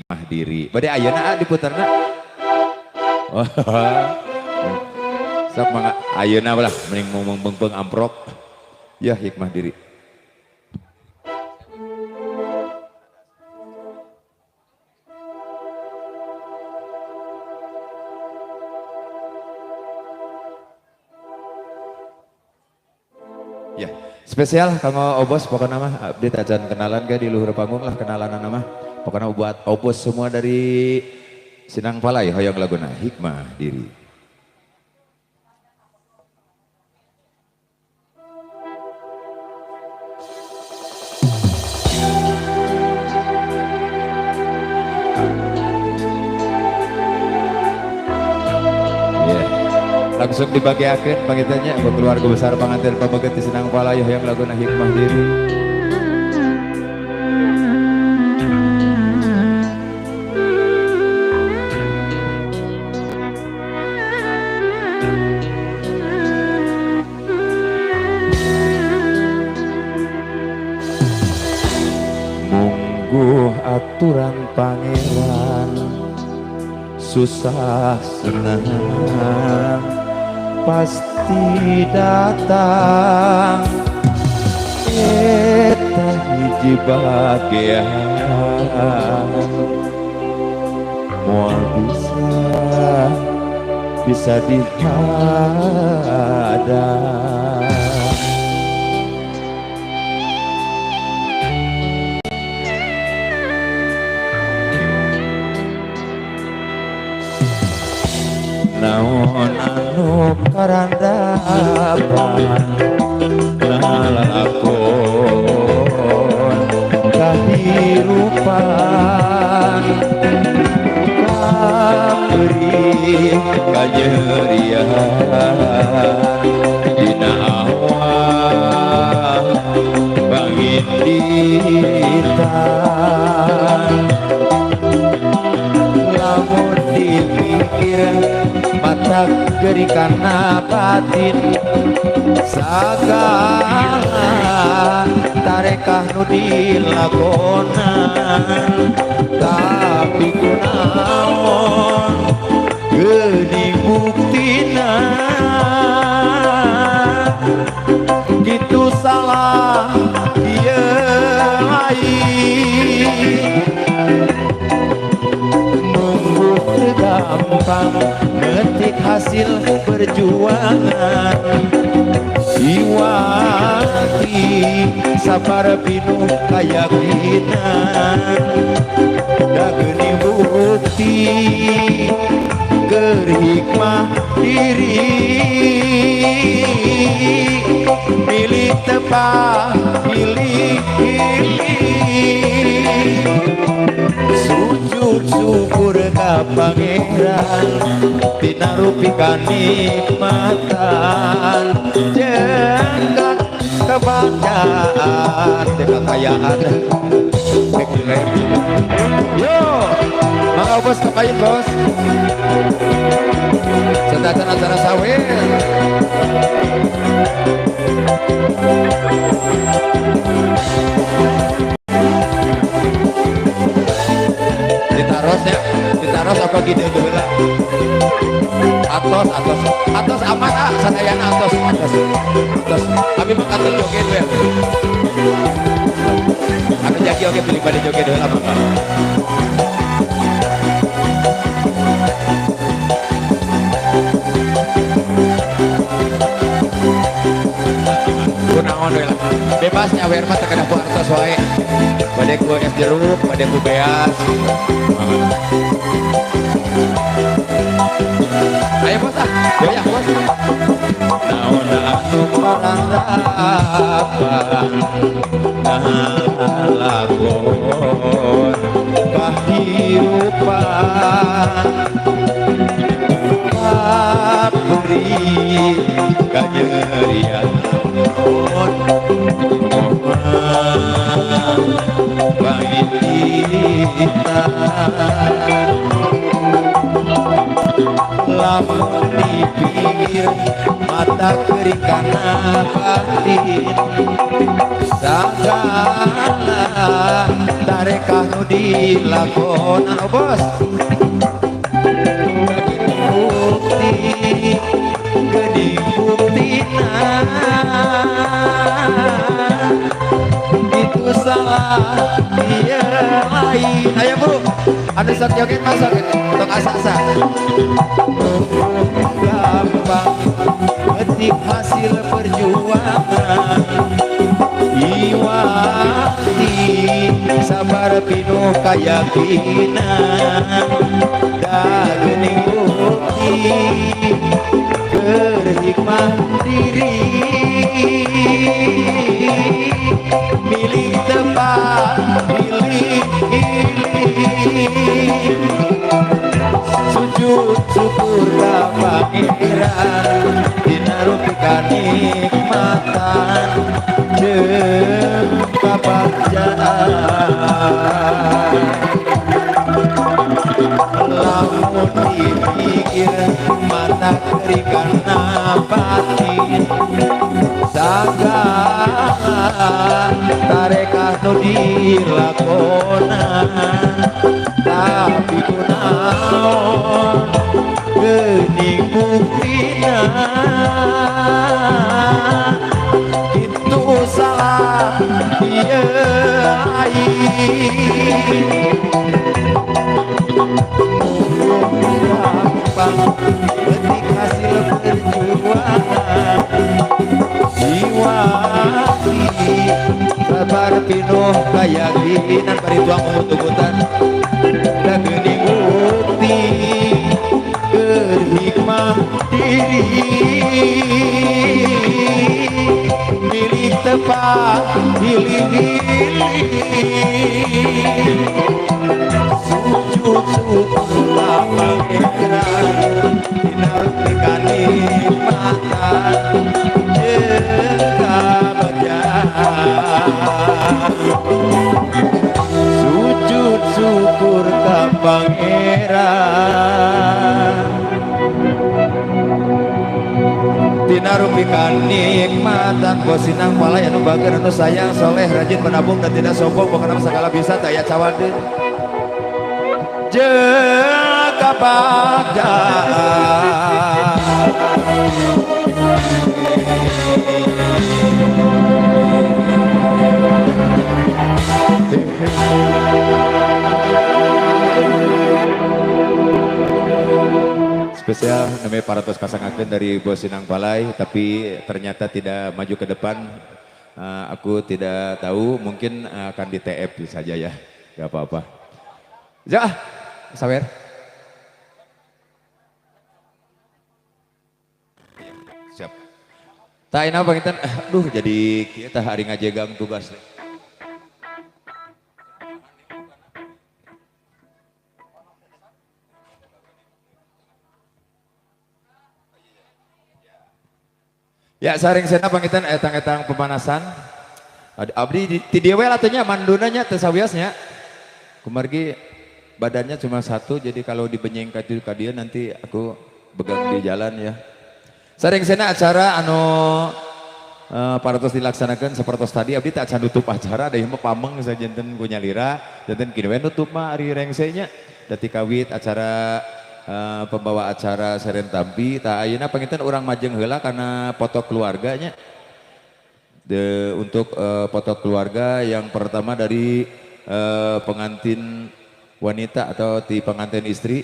Hikmah Diri. Bade ayeuna diputerna. Sok mangga ayeuna lah mending ngomong beungpeung amprok. Ya Hikmah Diri. Ya, spesial kanggo Obos pokoknya mah abdi tacan kenalan ge di luhur panggung lah kenalan mah. Pokoknya buat Obos semua dari Sinang Palai hoyong laguna Hikmah Diri. Ya. Langsung dibagiakeun pangitanya buat keluarga besar panganten pabeget di Sinang Palai hoyong laguna Hikmah Diri. Mungguh aturan pangeran susah senang pasti datang eta hiji bagian moal bisa dihadang. Naon anu karandapan lalakon kahirupan kaberi kanyerian dina awal panginditan lamun dipikir mata geri kana batin sagala tarekah nu dilakonan tapi kunaon geuning buktina kitu salah ieu lain nunggu gampang ngetik hasil perjuangan iwati sabar pinuh kayakinan da geuning bukti keur hikmah diri milih tepat pilih sujud syukur ka pangeran tina rupi kanikmatan jeung kebacaan teh kakayaan. Yo, mangga bos kepain bos. Setacan acara sawit. Ditaros ya, ditaros apa gitu heula. Atos, atos, atos aman ah, sadayana atos, atos, atos. Abi mah kantun joget we. Anu jagi oge pilih bade joget heula mah. Kunaon we lah. Bebas nyawer mah teu kedah ku artos wae. Bade ku es jeruk, bade ku beas. Ayo bos ah, goyah bos. Naon anu parandapan nalakon kahirupan kaberi kanyerian panginditan Lamun dipikir mata kering kana batin sagala tarekah nu dilakonan oh bos bukti geuning buktina itu salah dia lain. Ayo bu anu sok joget masuk tong asa-asa gampang petik hasil perjuangan iwati sabar pinuh kayakinan da geuning bukti keur hikmah diri milik tempat milik sujud syukur ka Pangeran dina rupi kanikmatan jeung kabagjaan lamun dipikir mata kering kana batin sagala tarekah nu dilakonan tapi kunaon geuning buktina kitu salah ieu aing gampang petik hasil perjuangan jiwati sabar pinuh kayakinan bari tuang umutugutan da geuning bukti keur hikmah diri milik tepat pilih-pilih sujud syukur ka Pangeran dina rupi kanikmatan jeung kabagjaan sujud syukur ka Pangeran dina rupi kanikmatan. Bos Sinang Palai anu bager anu sayang soleh rajin menabung dan tidak sombong pokona segala bisa teu aya cawadeun jeung kabagjaan. Spesial namanya Paratos Pasangakeun dari Bos Sinang Palai, tapi ternyata tidak maju ke depan. Aku tidak tahu, mungkin akan di TF saja ya, gak apa-apa. Ya, sawer. Siap. Tak enak panginten, aduh jadi kita hari ngajegang tugas. Ya saring sena panginten etang-etang pemanasan. Abdi ti dieu we atuh nya manduna nya teu sawiosnya. Kumargi badannya cuma satu, jadi kalau dibenyeng ka dieu nanti aku begang di jalan ya. Saring sena acara anu paratos dilaksanakan sepertos tadi abdi tak acan nutup acara da ieu mah pameng sajanten ku nyalira, janten kieu we nutup mah ari rengsenya. Dati kawit acara pembawa acara Seren Tampi tak ayeuna panginten urang majeng heula kana foto keluarganya. Untuk foto keluarga yang pertama dari pengantin wanita atau ti pengantin istri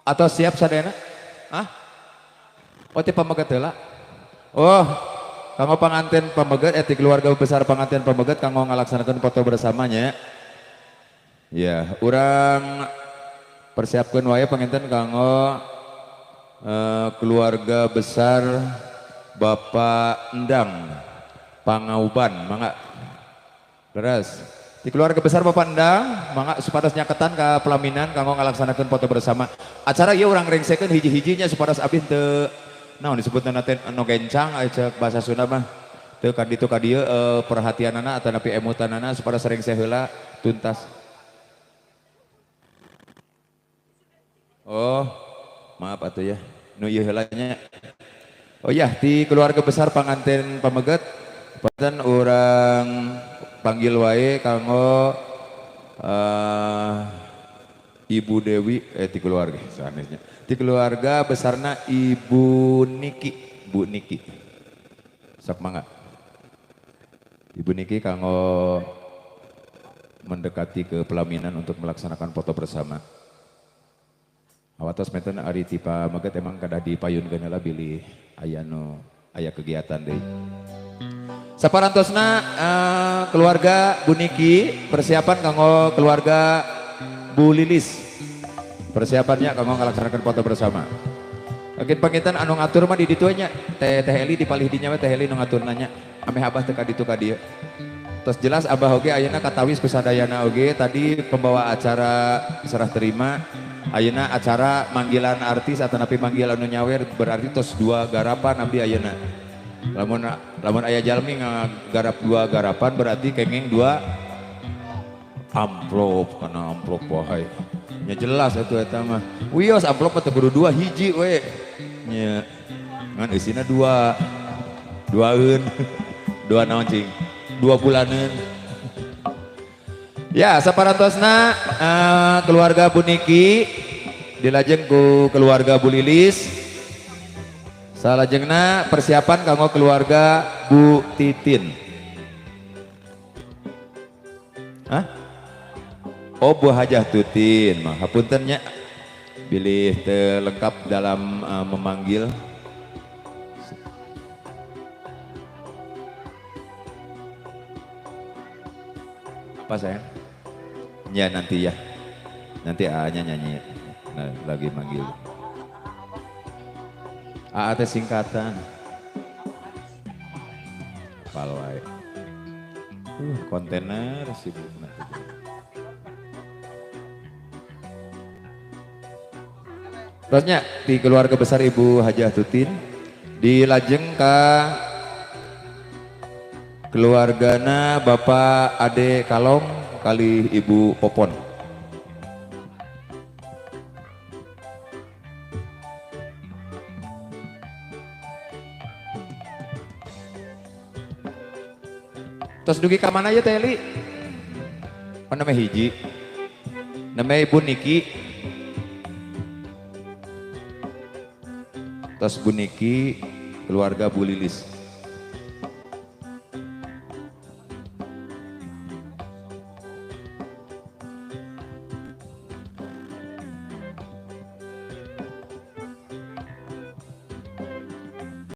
atau siap sadayana? Hah? Oh ti pameget heula. Oh, kanggo pengantin pameget ti keluarga besar pengantin pameget kanggo ngalaksanakeun foto bersamanya. Ya, urang persiapkan wae panginten kanggo keluarga besar Bapak Endang Pangauban mangga. Leres. Di keluarga besar Bapak Endang mangga supados nyaketan ka pelaminan kanggo ngalaksanakeun foto bersama. Acara ieu urang rengsekeun hiji-hijinya supados abdi teu naon disebutna teh anu gencang cek bahasa Sunda mah teu ka ditu ka dieu perhatianana atanapi emutanana supados rengse heula tuntas. Oh, Maaf atuh ya. Nu ieu heula nya. Oh ya, di keluarga besar panganten pameget panten urang panggil wae kanggo Ibu Dewi di keluarga sanesnya. Di keluarga besarna Ibu Niki, Bu Niki. Sok mangga. Ibu Niki kanggo mendekati ke pelaminan untuk melaksanakan foto bersama. Awatos meten ari ti pameget emang kedah dipayunkeun heula bilih aya nu aya kegiatan deui. Saparantosna keluarga Bu Niki persiapan kanggo keluarga Bu Lilis. Persiapannya kanggo ngalaksanakeun foto bersama. Mungkin panginten anu ngatur mah di ditu nya. Teh Teh Eli di palih dinya we Teh Eli nu ngatur nanya. Ameh abah teu ka ditu ka dieu. Tos jelas abah oge ayeuna katawis ku sadayana oge tadi pembawa acara serah terima ayeuna acara manggilan artis atau napi manggil anu nyawer berarti tos dua garapan abdi ayeuna. Lamun lamun aya jalmi ngagarap dua garapan berarti kenging dua amplop kana amplop wae. Nya jelas atuh eta mah. Wios amplop mah teu kudu dua hiji we. Nya ngan eusina dua. Duaeun. Dua naon cing? 2 bulaneun. Ya, saparantosna keluarga Bu Niki dilajeng ku keluarga Bu Lilis. Salajengna persiapan kanggo keluarga Bu Titin. Hah? Oh, Bu Hajah Tutin, mah hapunten nya. Bilih teu lengkap dalam memanggil. Apa sayang? Ya nanti ya. Nanti A-nya nyanyi. Nah, lagi manggil. AA teh singkatan. Apal wae. Kontainer sibuk nanti. Terusnya di keluarga besar Ibu Hajah Tutin dilajeng ka keluargana Bapak Ade Kalong kali Ibu Popon. Terus dugi ka mana ya Teh Eli? Oh, namanya hiji. Namanya Ibu Niki. Terus Bu Niki, keluarga Bu Lilis.